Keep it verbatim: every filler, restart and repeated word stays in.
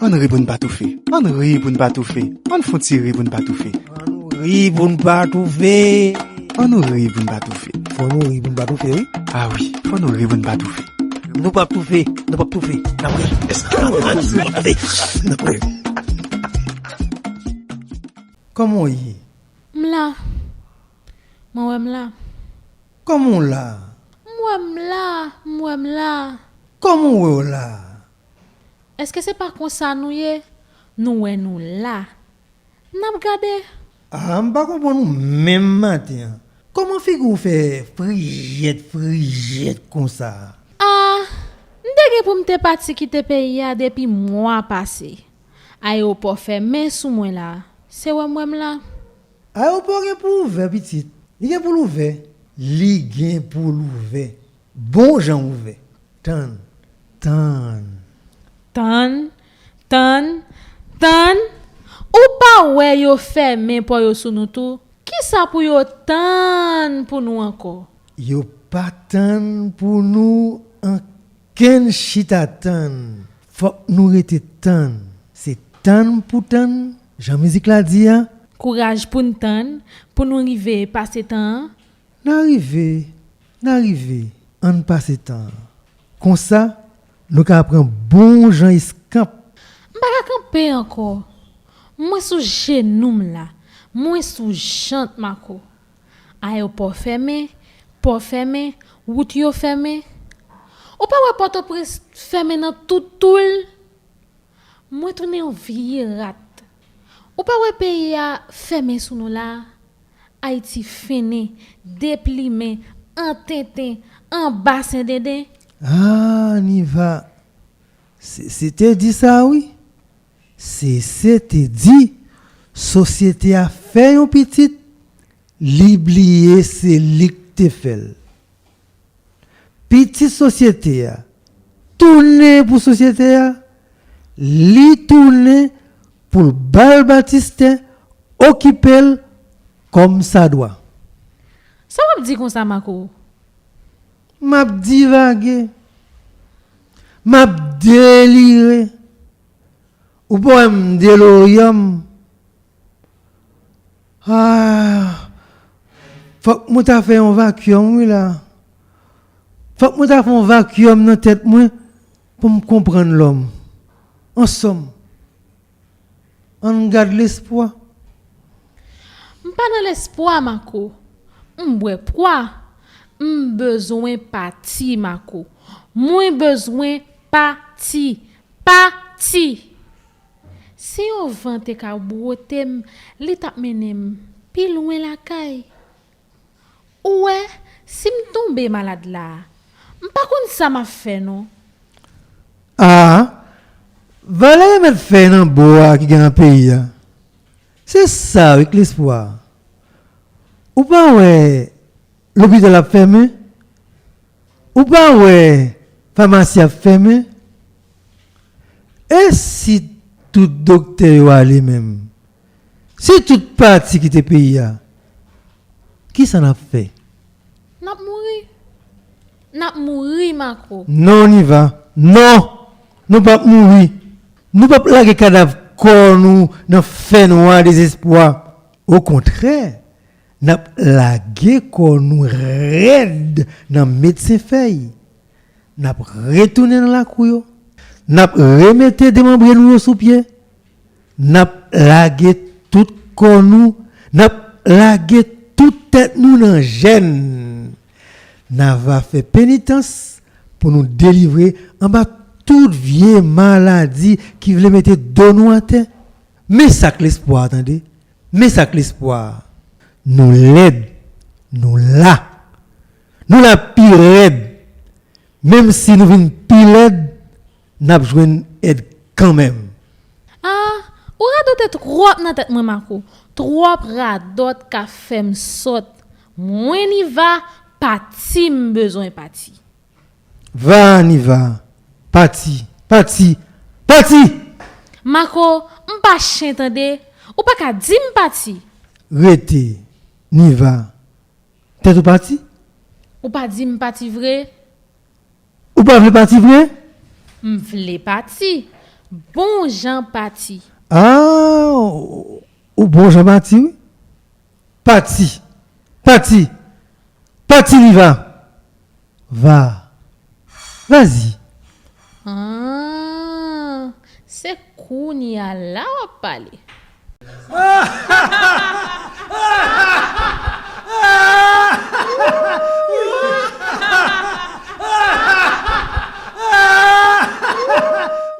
Ann ri pou n pa toufe. Ann ri pou n pa toufe. Ann fon ti ri pou n pa toufe. Ann nou ri pou n pa toufe. Ann nou ri pou n pa toufe. Fò nou ri pou n pa toufe, wi. A wi, fò nou ri pou n pa toufe. Nou p ap toufe, nou p ap toufe. N ap ri. N ap ri. Kòman w ye? M la. Mwen wè m la. Kòman w la? M wè m la, m wè m la. Kòman w wè w la? Èske se pa konsa nou ye? Nou wè nou la. N ap gade. A, m pa konprann ou menm maten an. Kòman figi w fè frijèt, frijèt konsa? A, m te gen pou m te pati kite peyi a depi mwa pase. Ayewopò fèmen sou mwen la. Se wè m wè m la. Ayewopò gen pou ouvè, pitit. Li gen pou l ouvè. Li gen pou l ouvè. Bon jan ouvè. Tann. Tann. Tann. Tann. Tann. Ou pa wè yo fèmen pò yo sou nou tou? Kisa pou yo tann pou nou ankò? Yo pa tann pou nou ankenn chita tann. Fòk nou rete tann. Se tann pou tann, jan mizik la di a. Kouraj pou n tann, pou nou rive pase tan an. N a rive, n a rive, ann pase tan an. Konsa, nou ka pran bon jan eskanp. M pa ka kanpe ankò. Mwen sou jenou m la. Mwen sou jant Mako. Ayewopò fèmen, pò fèmen, wout yo fèmen. Ou pa wè Pòtoprens fèmen nan tout tou l? Mwen tounen yon vye rat. Ou pa wè peyi a fèmen sou nou la? Ayiti fennen, deplimen, antenten, anba sendenden. A, Niva, se, se te di sa wi. Se, se te di, sosyete a fè yon pitit, li bliye se li k te fè l. Pitit sosyete a tounen pou sosyete a, li tounen pou l ba l batistè, okipe l kòm sa dwa. Sa w ap di konsa, Mako? M ap divage. M ap delire. Ou pa wè m deloryanm? Ah, fòk mwen ta fè yon vakyòm, wi, la. Fòk mwen ta fè yon vakyòm nan tèt mwen pou m konprann lòm. Ansòm, ann gad lespwa. M pa nan lespwa, Mako. M bwè pwa. M bezwen pati, Mako. Mwen bezwen pati. Pati! Si yon van te ka bwote m, li t ap mennen m pi lwen lakay. Ou wè, si m tonbe malad la a, m pa konn sa m ap fè non. A, valè yo mèt fè nan bò a ki gen nan peyi a. Se sa wi k lespwa. Ou pa wè lopital ap fèmen? Ou pa wè famasi ap fèmen? E si tout doktè yo ale menm? Si tout pati kite peyi a, kisa n ap fè? N ap mouri. N ap mouri, Mako. Non, Niva. Non! Nou p ap mouri. Nou p ap lage kadav kò nou nan fènwa dezespwa. Okontrè, n ap lage kò nou rèd nan medsen fèy. N ap retounen nan lakou yo. N ap remete demanbre nou yo sou pye. N ap lage tout kò nou. N ap lage tout tèt nou nan jèn. N a va fè penitans pou nou delivre anba tout vye maladi ki vle mete do nou atè. Men sa k lespwa, tande. Men sa k lespwa. Nou lèd. Nou la. Nou la pi rèd. Menm si nou vin pi lèd, n ap jwenn èd kanmenm. Ah, ou radote twòp nan tèt mwen, Mako. Twòp radòt ka fè m sòt. Mwen, Niva, pati m bezwen pati. Va, Niva. Pati, pati, pati! Mako, m pa chen, tande. Ou pa ka di m pati. Rete, Niva. Tèt ou pati? Ou pa di m pati vre? Ou pa vle pati vre? M vle pati. Bon jan pati. Ah, ou, ou bon jan pati, wi. Pati. Pati. Pati li va. Va. Vas-y. Ah, se kounye a la w ap pale.